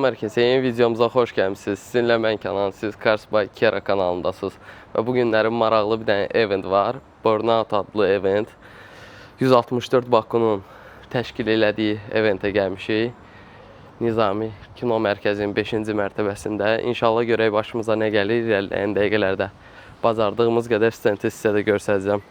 Mərkəzə yeni videomuza xoş gəlmisiniz. Sizinlə mən Kənan, siz Cars by Kera kanalındasınız. Və bu günlərin maraqlı bir dənə event var. Burnout adlı event. 164 Bakunun təşkil elədiyi eventə gəlmişik. Nizami Kino Mərkəzinin 5-ci mərtəbəsində. İnşallah görək başımıza nə gəlir irəliləyən dəqiqələrdə. Bacardığımız qədər stenti sizə də göstərəcəm.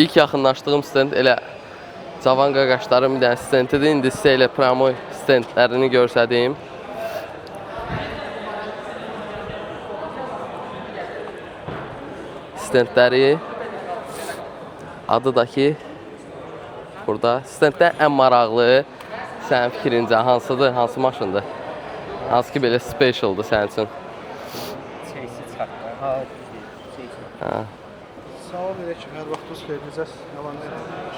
İlk yaxınlaşdığım stent elə Cavan qaqaşların bir dənə stentidir. İndi sizə elə pramoy stentlərini göstəreyim. Stentləri adı da ki burada. Stentdə ən maraqlı sənin fikrincə hansıdır, hansı maşındır? Hansı ki belə specialdır sənin üçün? Şeysi çıxartdı. Ha, düz deyil. Şeysi. Hə. Salam əleykum, hər vaxtınız xeyir, necəsiniz? Nə var, nə yox?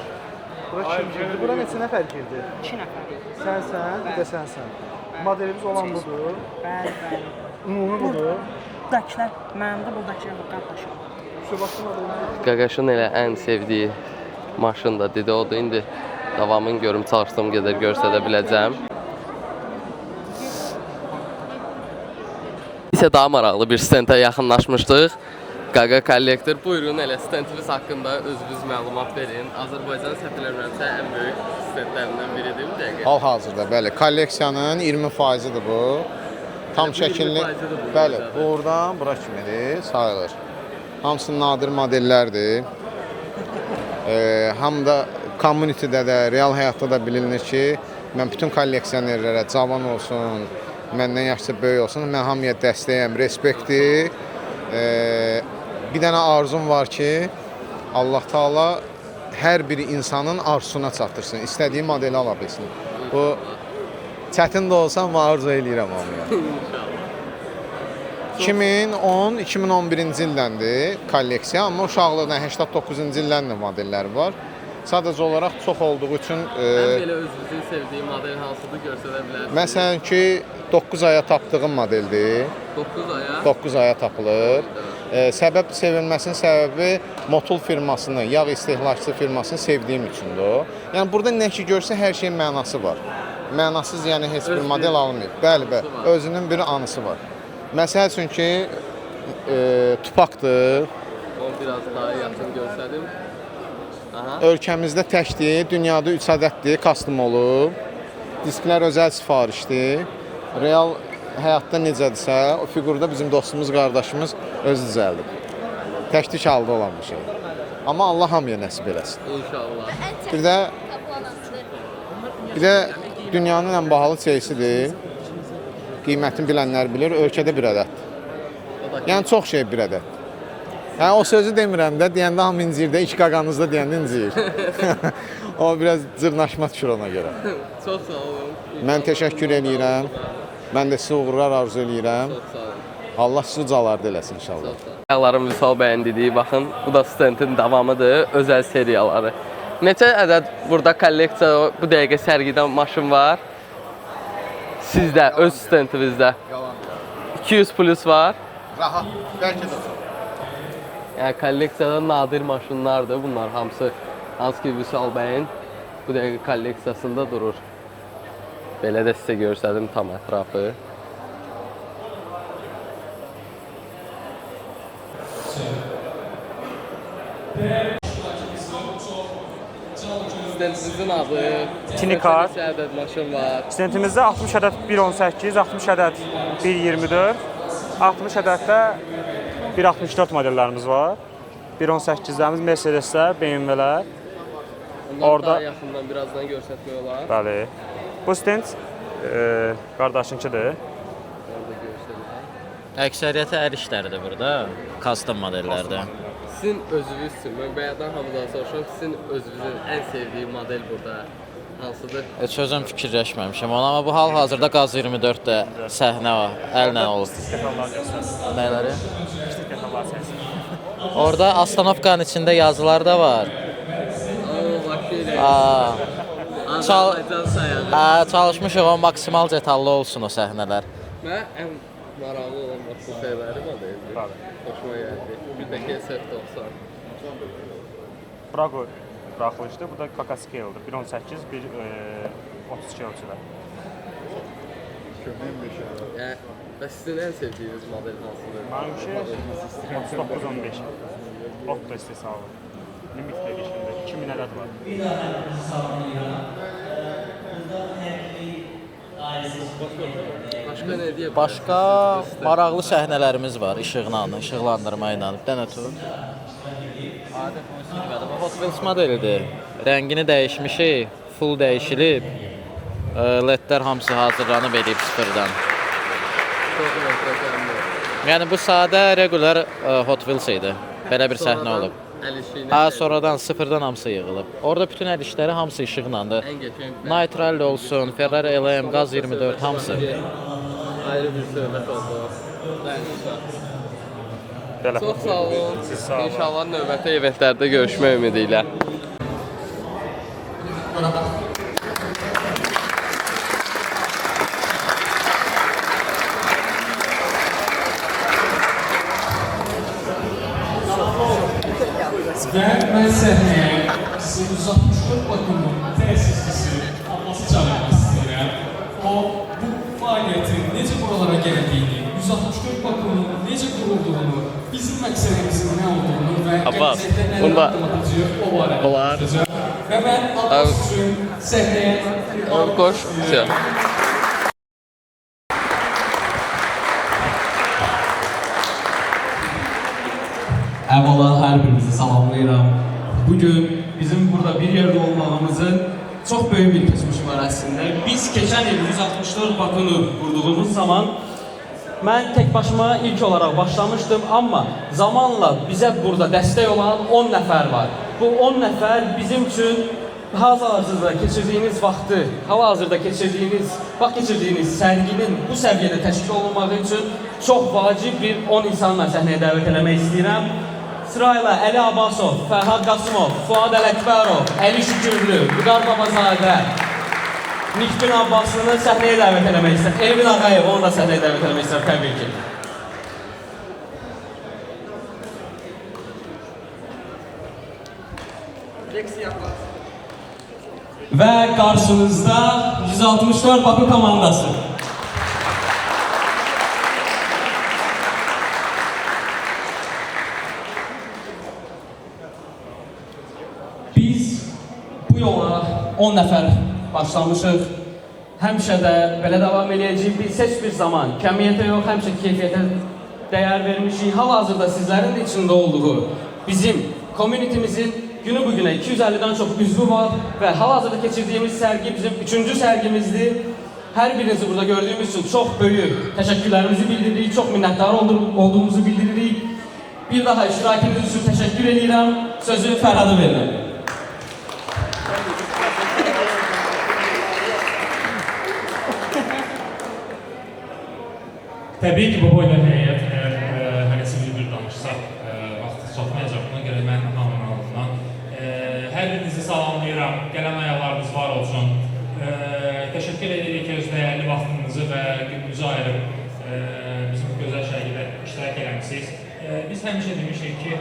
Bura kim girdi? Bura neçə nəfər girdi? 2 nəfər. Sənsən, bir də sənsən. Modelimiz olan budur. Bəli, bəli. Ümumi budur. Buradakılar mənimdir, buradakılar da qardaşım. Söhbətli modelimiz. Qaqaşın elə ən sevdiyi maşın da dedi odur. İndi davamını görüm çalışdığım qədər göstərə biləcəm. İsə daha maraqlı bir stentə yaxınlaşmışdıq. Qaqa Kollektor. Buyurun elə stentimiz haqqında özünüz məlumat verin. Azərbaycan səhv eləmirəmsə ən böyük stentlərindən biridir bu dəqiqə. Hal-hazırda bəli, kolleksiyanın 20%-dir bu. Tam Bu şəkilli. 20%-dir bu Bəli, zaten. buradan bura kimidir, sayılır. Hamısı nadir modellərdir. Həm də community-də də, real həyatda da bilinir ki, mən bütün kolleksionerlərə, cavan olsun, məndən yaşca böyük olsun, mən hamıya dəstəyəm, respekti. Bir dənə arzum var ki, Allah Taala hər bir insanın arzusuna çatdırsın, istədiyi modeli ala bilsin. Bu çətin də olsa amma arzu eləyirəm hamıya. 2010-2011-ci ildəndir kolleksiya, amma uşaqlıqdan 89-cu ildən də modelləri var. Sadəcə olaraq çox olduğu üçün Ən belə özünüzün sevdiyi model hansıdır göstərə bilərsiniz? məsələn ki 9 aya tapdığım modeldir. 9 aya. 9 aya tapılır. Səbəb sevilməsinin səbəbi Motul firmasını, yağ istehlakçı firmasını sevdiyim üçündür o. Yəni burada nə ki görsə hər şeyin mənası var. Mənasız yəni heç bir Öz model bir alınmayıb. Bəli, bəli. anısı var. Özünün bir anısı var. Məsəl üçün ki, Tupakdır. Onu biraz daha yaxın göstərim. Aha. Ölkəmizdə təkdir, dünyada 3 ədəddir, custom olub. Disklər özəl sifarişdir. Real həyatda necədirsə, o fiqurda bizim dostumuz, qardaşımız özü düzəldib. Təklik halda olan bir şey. Amma Allah hamıya nəsib eləsin. İnşallah. Bir də bir də dünyanın ən bahalı şeysidir. Qiymətini bilənlər bilir, ölkədə bir ədəddir. Yəni çox şey bir ədəddir. Yəni o sözü demirəm də, deyəndə hamı inciyir də, iki qaqanızda deyəndə inciyir. O biraz cırnaşma düşür ona görə. Çox sağ olun. Mən təşəkkür eləyirəm. Mən də sizə uğurlar arzu eləyirəm. Çox sağ olun. Allah sizi ucalarda eləsin inşallah. Ayaqlarım Vüsal bəyin dediyi, baxın, bu da stentin davamıdır, özəl seriyaları. Neçə ədəd burada kolleksiya, bu dəqiqə sərgidə maşın var? Sizdə, öz stentinizdə. Yalan. 200 plus var. Rahat, bəlkə də çox. Yəni kolleksiyada nadir maşınlardır bunlar hamısı. Hansı ki Vüsal bəyin bu dəqiqə kolleksiyasında durur. Belə də sizə göstərdim tam ətrafı. Stentinizin adı Tini Car. Neçə ədəd maşın var? Stentimizdə 60 ədəd 1.18, 60 ədəd 1.24, 60 ədəd də 1.64 modellərimiz var. 1.18-lərimiz Mercedes-lər, BMW-lər. Onları Orada- daha yaxından birazdan göstərmək olar. Bəli. Bu stent qardaşınkidir. Onu da göstərək. Əksəriyyəti əl işləridir burada, custom modellərdə. Sizin özünüz üçün, mən bayaqdan hamıdan soruşuram, sizin özünüzün ən sevdiyi model burada hansıdır? Heç özüm fikirləşməmişəm ona, amma bu hal-hazırda Qaz 24-də səhnə var, əllə olub. Detallar göstər. Nələri? Kiçik detallar çəksin. Orada Astanovkanın içində yazılar da var. Oo, vahşi elə. Azərbaycan sayağı. Hə, çalışmışıq o maksimal detallı olsun o səhnələr. Mənə ən maraqlı olan bax bu Ferrari modelidir. Bəli. Xoşuma gəldi. Bir də ki SF90. Brago buraxılışdır. Bu da Kaka Scale-dir. 1.18, 1.32 ölçüdə. Yəni bəs sizin ən sevdiyiniz model hansıdır? Mənimki 39.15. Otto istehsalı. Limited edition-da 2000 ədəd var. Bir daha hər birinizi salamlayıram. Burada hər bir ailesi Başqa nə deyə bilərsiniz? Başqa maraqlı səhnələrimiz var işıqla, işıqlandırma ilə. Bir dənə tut. Bu Hot Wheels modelidir. Rəngini dəyişmişik, full dəyişilib. LED-lər hamısı hazırlanıb eləyib sıfırdan. Çox möhtəşəmdir. Yəni bu sadə regular Hot Wheels idi. Belə bir səhnə Sonradan olub. Əl işi ilə. Ha, sonradan sıfırdan hamısı yığılıb. Orada bütün əl işləri hamısı işıqlandır. Ən qəşəng Night Rally olsun, Ferrari LM, Qaz 24 hamısı. Ayrı bir söhbət oldu. Belə. Çox sağ olun. Siz sağ olun. İnşallah növbəti eventlərdə görüşmək ümidi ilə. Və mən səhnəyə 164 Bakunun təsisçisi Abbası çağırmaq istəyirəm. O, bu fəaliyyətin necə buralara gəldiyini, 164 Bakunun necə qurulduğunu, bizim məqsədimizin nə olduğunu və Abbas, gələcəkdə nələr bunda- addım atacağıq o barədə Bunlar- danışacaq. Və mən Abbas üçün səhnəyə Qoş. Vəsə. Əvvəla hər birinizi salamlayıram. Bugün bizim burada bir yerdə olmağımızın çox böyük bir keçmişi var əslində. Biz keçən il 164 Bakunu qurduğumuz zaman mən tək başıma ilk olaraq başlamışdım, amma zamanla bizə burada dəstək olan 10 nəfər var. Bu 10 nəfər bizim üçün hal-hazırda keçirdiyiniz vaxtı, hal-hazırda keçirdiyiniz, vaxt keçirdiyiniz sərginin bu səviyyədə təşkil olunmağı üçün çox vacib bir 10 insanla səhnəyə dəvət eləmək istəyirəm. Sırayla Əli Abbasov, Fərhad Qasımov, Fuad Ələkbərov, Əli Şükürlü, Vüqar Babazadə, Nikbin Abbasını səhnəyə dəvət eləmək istəyirəm. Elvin Ağayev, onu da səhnəyə dəvət eləmək istəyirəm təbii ki. Və qarşınızda 164 Bakı komandası. Biz bu yola 10 nəfər başlamışıq. Həmişə də belə davam eləyəcəyik. Biz heç bir zaman kəmiyyətə yox, həmişə keyfiyyətə dəyər vermişik. Hal-hazırda sizlərin də içində olduğu bizim community'mizin günü bugünə 250-dən çox üzvü var və hal-hazırda keçirdiyimiz sərgi bizim üçüncü sərgimizdir. Hər birinizi burada gördüyümüz üçün çox böyük təşəkkürlərimizi bildiririk, çox minnətdar olduğumuzu bildiririk. Bir daha iştirakınız üçün təşəkkür edirəm. Sözü Fərhada verirəm. Təbii ki, bu boyda heyət əgər hərəsi bir-bir danışsaq, vaxt çatmayacaq. Buna görə mən hamının adından hər birinizi salamlayıram. Gələn ayaqlarınız var olsun. Təşəkkür edirik ki, öz dəyərli vaxtınızı və gününüzü ayırıb bizim gözəl sərgidə iştirak eləmisiniz. Biz həmişə demişik ki,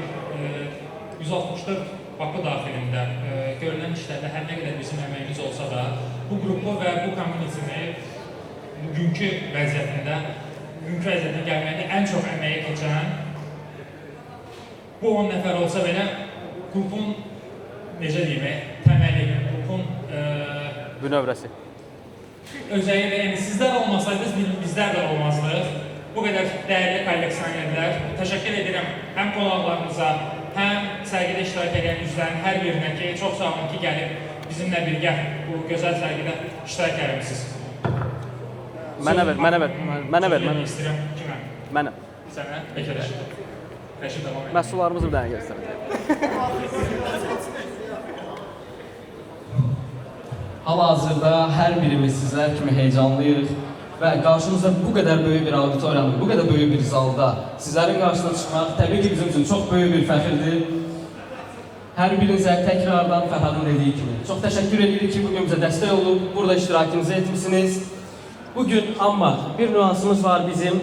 164 Bakı daxilində görülən işlərdə hər nə qədər bizim əməyimiz olsa da, bu qrupu və bu community-ni bugünkü vəziyyətində gəlməkdə ən çox əməyi keçən bu 10 nəfər olsa belə qrupun, necə deyim, təməli, qrupun Bünövrəsi. özəyi və yəni sizlər olmasaydınız bizlər də olmazdıq. Bu qədər dəyərli kolleksionerlər. Təşəkkür edirəm həm qonaqlarımıza, həm sərgidə iştirak edən üzvlərin hər birinə ki, çox sağ olun ki, gəlib bizimlə birgə bu gözəl sərgidə iştirak eləmisiniz. Mənə ver, mənə ver, mənə ver, mənə. İstəyirəm kimə? Mənə. Sənə. Bəlkə Rəşid. Rəşid davam edir. Məhsullarımızı bir dənə göstərəcək. Hal-hazırda hər birimiz sizlər kimi heyecanlıyıq və qarşımızda bu qədər böyük bir auditoriyanın, bu qədər böyük bir zalda sizlərin qarşısına çıxmaq təbii ki, bizim üçün çox böyük bir fəxirdir. Hər birinizə təkrardan Fərhadın dediyi kimi çox təşəkkür edirik ki, bugün bizə dəstək olub, burada iştirakınızı etmisiniz. Bugün amma bir nüansımız var bizim.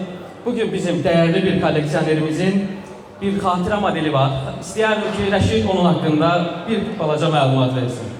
Bugün bizim dəyərli bir kolleksionerimizin bir xatirə modeli var. İstəyərdim ki, Rəşid onun haqqında bir balaca məlumat versin.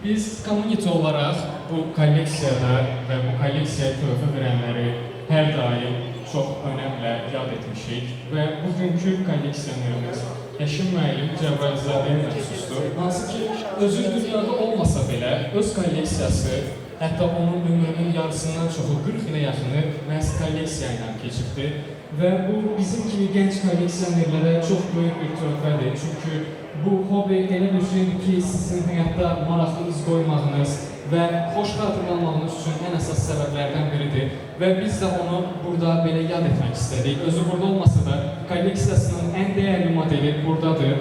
Biz community olaraq bu kolleksiyada və bu kolleksiyaya töhfə verənləri hər daim çox önəmlə yad etmişik və bugünkü kolleksionerimiz Həşim müəllim Cəbrayılzadəyə məxsusdur. Hansı ki, özü dünyada olmasa belə öz kolleksiyası, hətta onun ömrünün yarısından çoxu, 40 ilə yaxını məhz kolleksiya ilə keçibdir və bu bizim kimi gənc kolleksionerlərə çox böyük bir töhfədir. Çünki bu hobi elə bir şeydir ki, sizin həyatda maraqlı iz qoymağınız və xoş xatırlanmağınız üçün ən əsas səbəblərdən biridir. Və biz də onu burada belə yad etmək istədik. Özü burada olmasa da kolleksiyasının ən dəyərli modeli buradadır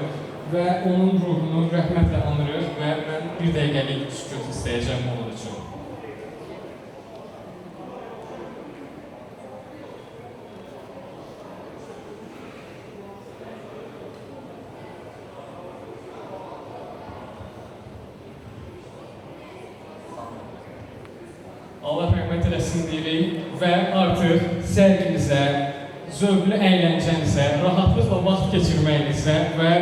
və onun ruhunu rəhmətlə anırıq və mən bir dəqiqəlik sükut istəyəcəm onun üçün. Allah rəhmət eləsin deyirik və artıq sərgimizə, zövqlü əyləncənizə, rahatlıqla vaxt keçirməyinizə və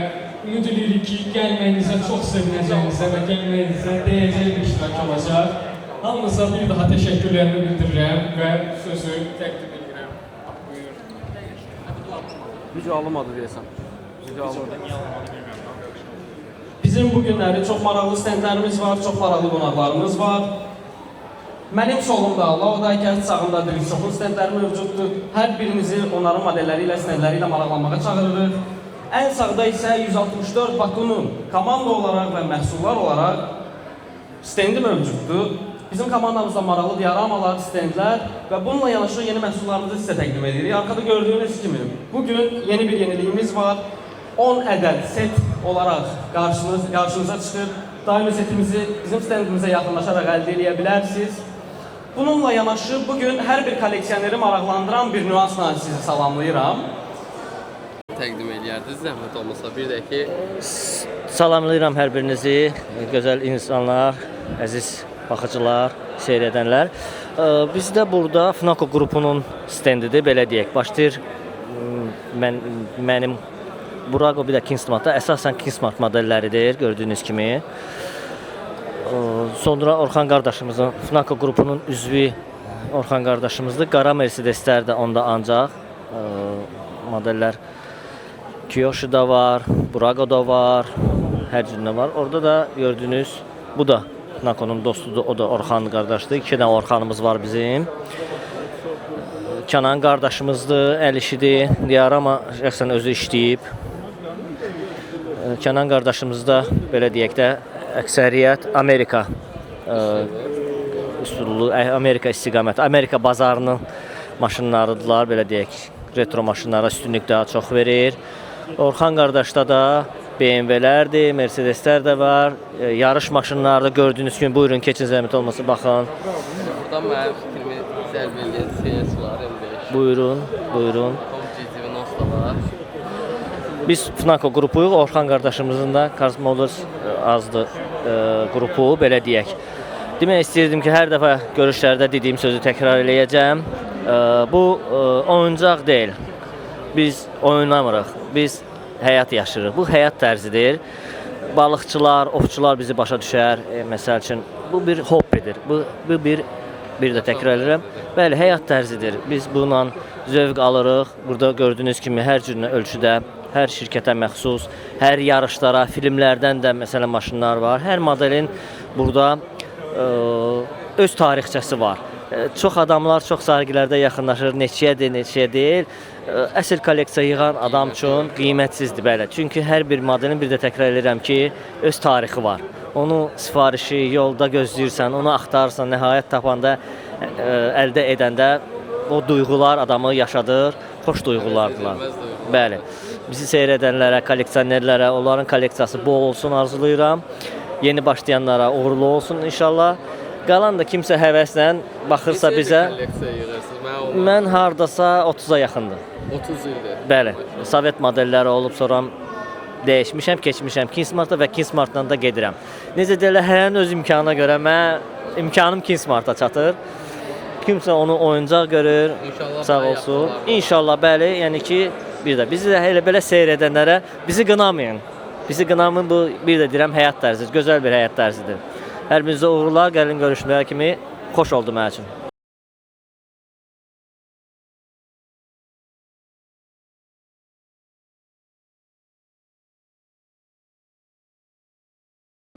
ümid edirik ki, gəlməyinizə çox sevinəcəyinizə və gəlməyinizə dəyəcək bir iştirak olacaq. Hamınıza bir daha təşəkkürlərimi bildirirəm və sözü təqdim edirəm. Buyur. Video alınmadı deyəsən. Video alınmadı. Bizim bu günləri çox maraqlı stendlərimiz var, çox maraqlı qonaqlarımız var. Mənim solumda Lauda, sağımda Drift Shop'un stendləri mövcuddur. Hər birinizi onların modelləri ilə, stendləri ilə maraqlanmağa çağırırıq. Ən sağda isə 164 Bakunun komanda olaraq və məhsullar olaraq stendi mövcuddur. Bizim komandamızda maraqlı dioramalar, stendlər və bununla yanaşı yeni məhsullarımızı sizə təqdim edirik. Arkada gördüyünüz kimi bugün yeni bir yeniliyimiz var. 10 ədəd set olaraq qarşınıza çıxır. Daimi setimizi bizim stendimizə yaxınlaşaraq əldə edə bilərsiniz. Bununla yanaşı bugün hər bir kolleksioneri maraqlandıran bir nüansla sizi salamlayıram. Təqdim eləyərdiniz, zəhmət olmasa bir də ki... Salamlayıram hər birinizi, gözəl insanlar, əziz baxıcılar, seyr edənlər. Bizdə burada Fnaco qrupunun stendidir, belə deyək. Başlayır mənim Burago bir də Kingsmart'da, əsasən Kingsmart modelləridir, gördüyünüz kimi. Sonra Orxan qardaşımızın, Fnaco qrupunun üzvü Orxan qardaşımızdır. Qara Mercedeslər də onda ancaq modellər Kyoshi'da var, Burago'da var, hər cürünə var. Orada da gördüyünüz, bu da Fnaco'nun dostudur, o da Orxan qardaşdır. İki dənə Orxanımız var bizim. Kənan qardaşımızdır, əl işidir. Diorama şəxsən özü işləyib. Kənan qardaşımızda, belə deyək də, əksəriyyət Amerika üsullu, Amerika istiqaməti, Amerika bazarının maşınlarıdırlar, belə deyək, retro maşınlara üstünlük daha çox verir. Orxan qardaşda da BMW-lərdir, Mercedeslər də var, yarış maşınları da gördüyünüz kimi, buyurun, keçin, zəhmət olmasa, baxın. Buradan mənim fikrimi cəlb eləyən CS var, M5. Buyurun, buyurun. Tom G90 da var. Biz Fnaco qrupuyuq, Orxan qardaşımızın da Cars Motors azdı qrupu, belə deyək. Demək istəyirdim ki, hər dəfə görüşlərdə dediyim sözü təkrar eləyəcəm. Bu oyuncaq deyil. Biz oynamırıq, biz həyat yaşayırıq. Bu həyat tərzidir. Balıqçılar, ovçular bizi başa düşər. Məsəl üçün, bu bir hobbidir. Bu bir də təkrar edirəm. Bəli, həyat tərzidir. Biz bununla zövq alırıq. Burada gördüyünüz kimi hər cür ölçüdə, hər şirkətə məxsus, hər yarışlara, filmlərdən də məsələn maşınlar var. Hər modelin burada öz tarixçəsi var. Çox adamlar çox sərgilərdə yaxınlaşır, neçəyədir, neçəyə deyil. Əsl kolleksiya yığan adam üçün qiymətsizdir, bəli. Çünki hər bir modelin, bir də təkrar edirəm ki, öz tarixi var. Onu sifarişi yolda gözləyirsən, onu axtarırsan, nəhayət tapanda, əldə edəndə o duyğular adamı yaşadır, xoş duyğulardılar. Bəli. Bizi seyr edənlərə, kolleksionerlərə, onların kolleksiyası bol olsun arzulayıram. Yeni başlayanlara uğurlu olsun inşallah. Qalan da kimsə həvəslə baxırsa bizə. Kolleksiya yığırsınız? Mən o Mən hardasa 30-a yaxındır. 30 ildir. Bəli, Sovet modelləri olub, sonra dəyişmişəm, keçmişəm Kinsmarta və Kinsmartla da gedirəm. Necə deyirlər, hərənin öz imkanına görə mən imkanım Kinsmarta çatır. Kimsə onu oyuncaq görür, İnşallah sağ daha olsun. yaxşılar var. İnşallah, bəli, yəni ki, bir də bizi də elə belə seyr edənlərə bizi qınamayın. Bizi qınamayın, bu bir də deyirəm həyat tərzidir, gözəl bir həyat tərzidir. Hər birinizə uğurlar, gəlin görüşməyə kimi xoş oldu mənim üçün.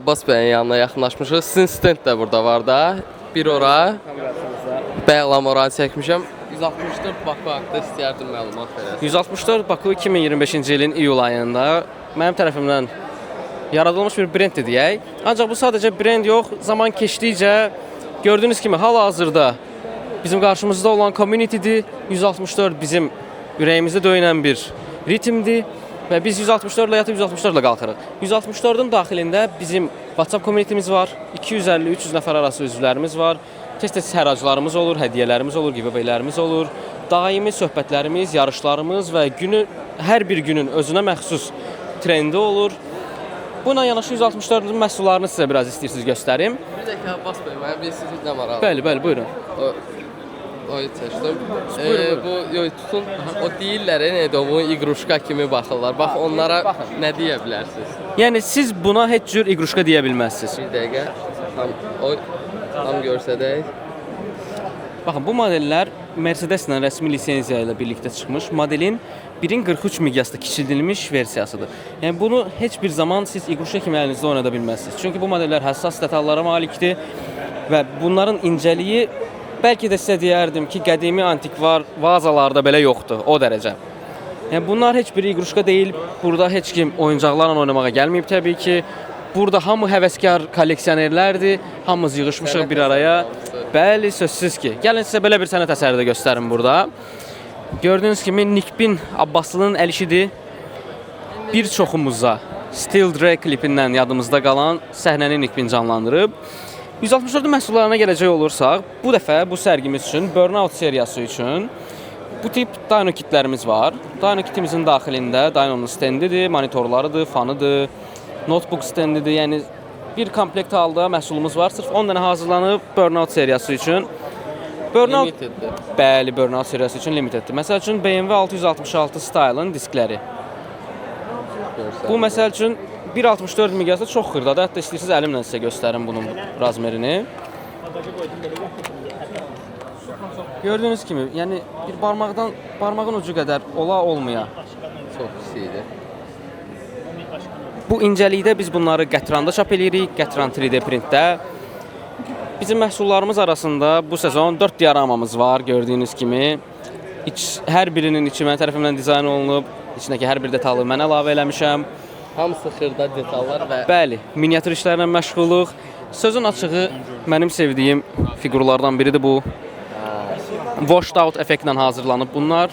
Abbas bəyin yanına yaxınlaşmışıq. Sizin stend də burada var da. Bir ora. Bəlam oranı çəkmişəm. 164 Baku haqqında istəyərdim məlumat verəsiniz. 164 Baku 2025-ci ilin iyul ayında mənim tərəfimdən yaradılmış bir brenddir deyək. Ancaq bu sadəcə brend yox, zaman keçdikcə gördüyünüz kimi hal-hazırda bizim qarşımızda olan communitydir. 164 bizim ürəyimizdə döyünən bir ritmdir və biz 164 ilə yatıb 164 ilə qalxırıq. 164-ün daxilində bizim WhatsApp communitymiz var, 250-300 nəfər arası üzvlərimiz var. Tez-tez həraclarımız olur, hədiyyələrimiz olur, giveawaylərimiz olur. Daimi söhbətlərimiz, yarışlarımız və günü hər bir günün özünə məxsus trendi olur. Buna yanaşı 164-ün məhsullarını sizə biraz istəyirsiniz göstərim. Bir dəqiqə Abbas bəy, mənə bir sizi nə maraqlı. Bəli, bəli, buyurun. O seçdim. Buyurun, buyurun. Bu yox tutun. O deyirlər, nə idi o, bunu iqruşka kimi baxırlar. Bax onlara nə deyə bilərsiniz? Yəni siz buna heç cür iqruşka deyə bilməzsiniz. Bir dəqiqə tam o tam görsədək. Baxın, bu modellər Mercedes-lə rəsmi lisenziya ilə birlikdə çıxmış modelin 1.43 miqyasda kiçildilmiş versiyasıdır. Yəni bunu heç bir zaman siz iqruşka kimi əlinizdə oynada bilməzsiniz. Çünki bu modellər həssas detallara malikdir və bunların incəliyi bəlkə də sizə deyərdim ki, qədimi antikvar vazalarda belə yoxdur o dərəcə. Yəni bunlar heç bir iqruşka deyil. Burada heç kim oyuncaqlarla oynamağa gəlməyib təbii ki. Burada hamı həvəskar kolleksionerlərdir. Hamımız yığışmışıq bir araya. Bəli, sözsüz ki. Gəlin sizə belə bir sənət əsəri də göstərim burada. Gördüyünüz kimi Nikbin Abbaslının əl işidir. Bir çoxumuza Still Dre klipindən yadımızda qalan səhnəni Nikbin canlandırıb. 164 məhsullarına gələcək olursaq, bu dəfə bu sərgimiz üçün Burnout seriyası üçün bu tip dyno kitlərimiz var. Dyno kitimizin daxilində dynonun stendidir, monitorlarıdır, fanıdır, notebook stendidir. Yəni bir komplekt halda məhsulumuz var. Sırf 10 dənə hazırlanıb Burnout seriyası üçün. Burnout Limiteddir. Bəli, Burnout seriyası üçün limiteddir. Məsəl üçün BMW 666 Style-ın diskləri. Bu məsəl üçün 1.64 miqyasda çox xırdadır. Hətta istəyirsiniz əlimlə sizə göstərim bunun razmerini. Gördüyünüz kimi, yəni bir barmaqdan barmağın ucu qədər ola olmaya. Çox kiçikdir. Bu incəlikdə biz bunları Qətranda çap eləyirik, Qətran 3D printdə. Bizim məhsullarımız arasında bu sezon 4 dioramamız var, gördüyünüz kimi. Hər birinin içi mənim tərəfimdən dizayn olunub, içindəki hər bir detalı mən əlavə eləmişəm. Hamısı xırda detallar və Bəli, miniatür işlərlə məşğuluq. Sözün açığı mənim sevdiyim fiqurlardan biridir bu. Washed out effektlə hazırlanıb bunlar.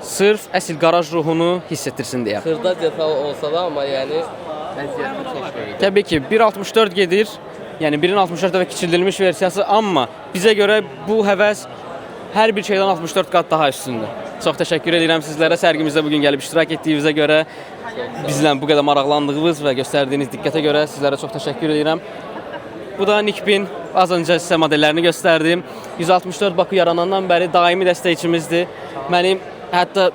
Sırf əsl qaraj ruhunu hiss etdirsin deyə. Xırda detal olsa da, amma yəni əziyyəti çox böyükdür. Təbii ki, 1.64 gedir. Yəni 1.64 dəfə kiçildilmiş versiyası, amma bizə görə bu həvəs hər bir şeydən 64 qat daha üstündür. Çox təşəkkür edirəm sizlərə sərgimizdə bu gün gəlib iştirak etdiyinizə görə, bizlə bu qədər maraqlandığınız və göstərdiyiniz diqqətə görə sizlərə çox təşəkkür edirəm. Bu da Nikbin, az öncə sizə modellərini göstərdim. 164 Baku yaranandan bəri daimi dəstəkçimizdir. Mənim hətta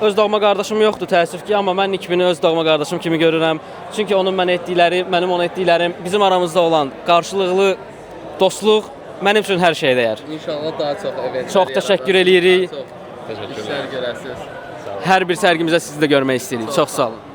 öz doğma qardaşım yoxdur təəssüf ki, amma mən Nikbini öz doğma qardaşım kimi görürəm. Çünki onun mənə etdikləri, mənim ona etdiklərim, bizim aramızda olan qarşılıqlı dostluq mənim üçün hər şeyə dəyər. İnşallah daha çox eventlər Çox təşəkkür eləyirik. Çox işlər görəsiniz. Hər bir sərgimizdə sizi də görmək istəyirik. Çox sağ olun.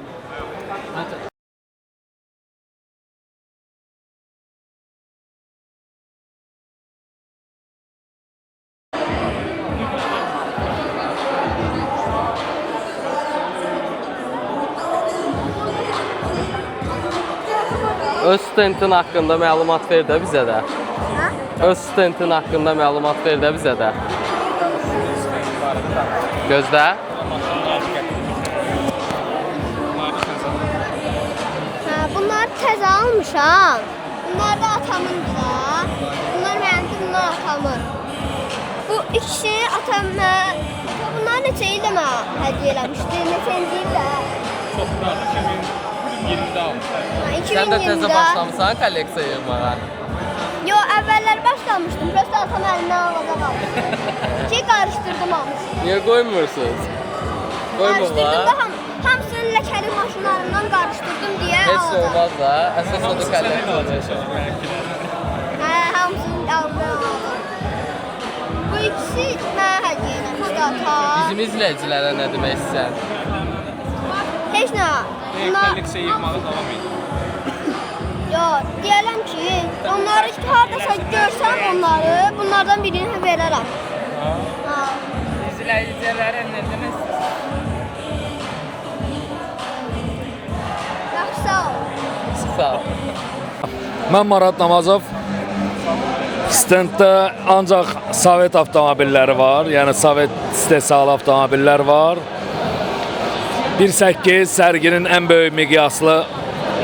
Öz stendin haqqında məlumat ver də bizə də. Öz stendin haqqında məlumat ver də bizə də. Gözlə. Hə, bunları təzə almışam. Bunlar da atamındır da. Atamın. Bu ikisini atam mənə, bunlar neçə ildə mənə hədiyyə eləmişdi, neçənci ildə? Çox rahat, 2020-də almışam. Sən də təzə başlamısan kolleksiya yığmağa. Yo, əvvəllər başlamışdım, prosta atam əlindən alacaq almışdı. Ki, qarışdırdım hamısını. Niyə qoymursunuz? Qarışdırdım Qoymurlar. da hamısını ləkəli maşınlarımdan qarışdırdım deyə Heç nə alacaq. olmaz da. Əsas odur kolleksiya. Hə, hamısını alacaq. Bu ikisi mənə hədiyyə eləmişdi atam. Bizim izləyicilərə nə demək istəyirsən? Heç nə. Bunlar, Kolleksiya yığmağa davam edir. yo, deyərəm ki, onları hardasa görsəm onları, bunlardan birini verərəm. Ha. İzləyicilərə nə demək istəyirsən? Yaxşı, sağ ol. Sağ ol. Mən Marat Namazov. Stenddə ancaq Sovet avtomobilləri var, yəni Sovet istehsalı avtomobillər var. 1.8 sərginin ən böyük miqyaslı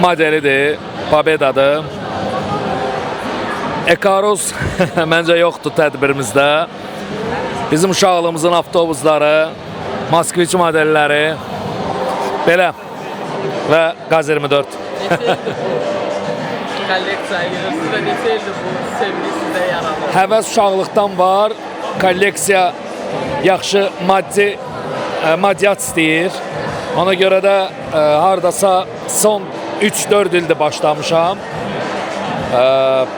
modelidir, Pobedadır. Ekarus məncə yoxdur tədbirimizdə. Bizim uşaqlığımızın avtobusları, Moskviç modelləri, belə və Qaz 24. Neçə ildir bu kolleksiya yığırsınız və neçə ildir bu sevgi sizdə yaranır? Həvəs uşaqlıqdan var. Kolleksiya yaxşı maddiyyat istəyir. Ona görə də hardasa son 3-4 ildir başlamışam.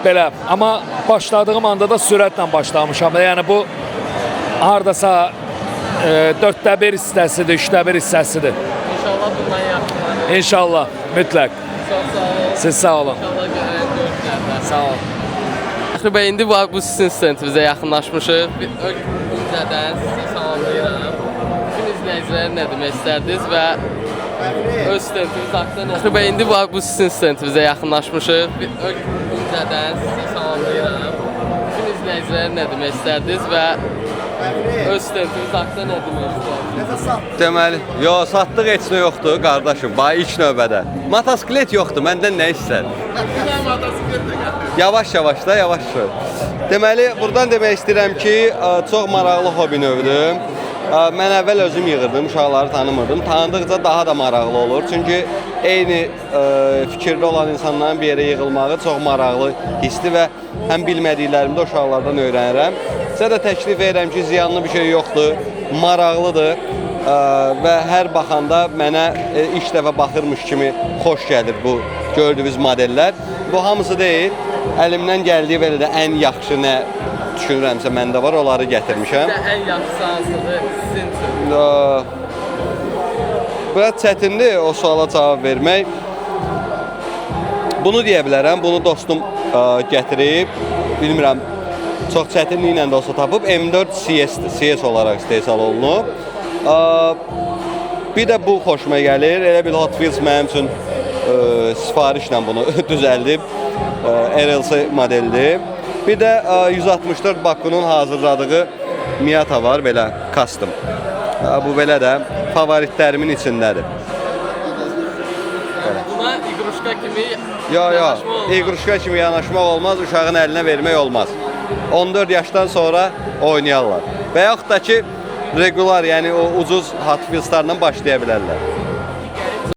Belə, amma başladığım anda da sürətlə başlamışam. Yəni bu hardasa 4də 1 hissəsidir, 3də 1 hissəsidir. İnşallah bundan yaxşıları. İnşallah, mütləq. Çox sağ olun. Siz sağ olun. İnşallah görək görüşlərdə. Sağ olun. Fəxri bəy, indi bu sizin stendinizə yaxınlaşmışıq. İncədən sizi salamlayıram. Bütün izləyicilərə nə demək istərdiniz və öz stendiniz haqqında nə? Fəxri bəy, indi bu sizin stendinizə yaxınlaşmışıq. İncədən sizi salamlayıram. Bütün izləyicilərə nə demək istərdiniz və öz stendiniz haqqında nə demək istərdiniz? Deməli, yo, satdıq heç nə yoxdur qardaşım, bax ilk növbədə. Motosiklet yoxdur, məndən nə istər? Yavaş-yavaş da, yavaş-yavaş. Deməli, buradan demək istəyirəm ki, çox maraqlı hobi növüdür. Mən əvvəl özüm yığırdım, uşaqları tanımırdım. Tanıdıqca daha da maraqlı olur. Çünki eyni fikirdə olan insanların bir yerə yığılmağı çox maraqlı hissdir və həm bilmədiklərimi də uşaqlardan öyrənirəm. Sizə də təklif edirəm ki, ziyanlı bir şey yoxdur, maraqlıdır və hər baxanda mənə ilk dəfə baxırmış kimi xoş gəlir bu gördüyünüz modellər. Bu hamısı deyil, əlimdən gəldiyi belə də ən yaxşı nə düşünürəmsə məndə var, onları gətirmişəm. Sizdə ən yaxşısı hansıdır sizin üçün? Biraz çətindir o suala cavab vermək. Bunu deyə bilərəm, bunu dostum gətirib, bilmirəm, çox çətinliklə də olsa tapıb, M4 CS-dir, CS olaraq istehsal olunub. Bir də bu xoşuma gəlir, elə bil Hot Wheels mənim üçün sifarişlə bunu düzəldib, RLC modeldir. Bir də 164 Bakunun hazırladığı Miata var, belə custom. Bu belə də favoritlərimin içindədir. Belə. Buna iqruşka kimi Yo, yo, yanaşma olmaz. İqruşka kimi yanaşmaq olmaz, uşağın əlinə vermək olmaz. 14 yaşdan sonra oynayarlar. Və yaxud da ki, regular, yəni o ucuz Hot Wheels-larla başlaya bilərlər.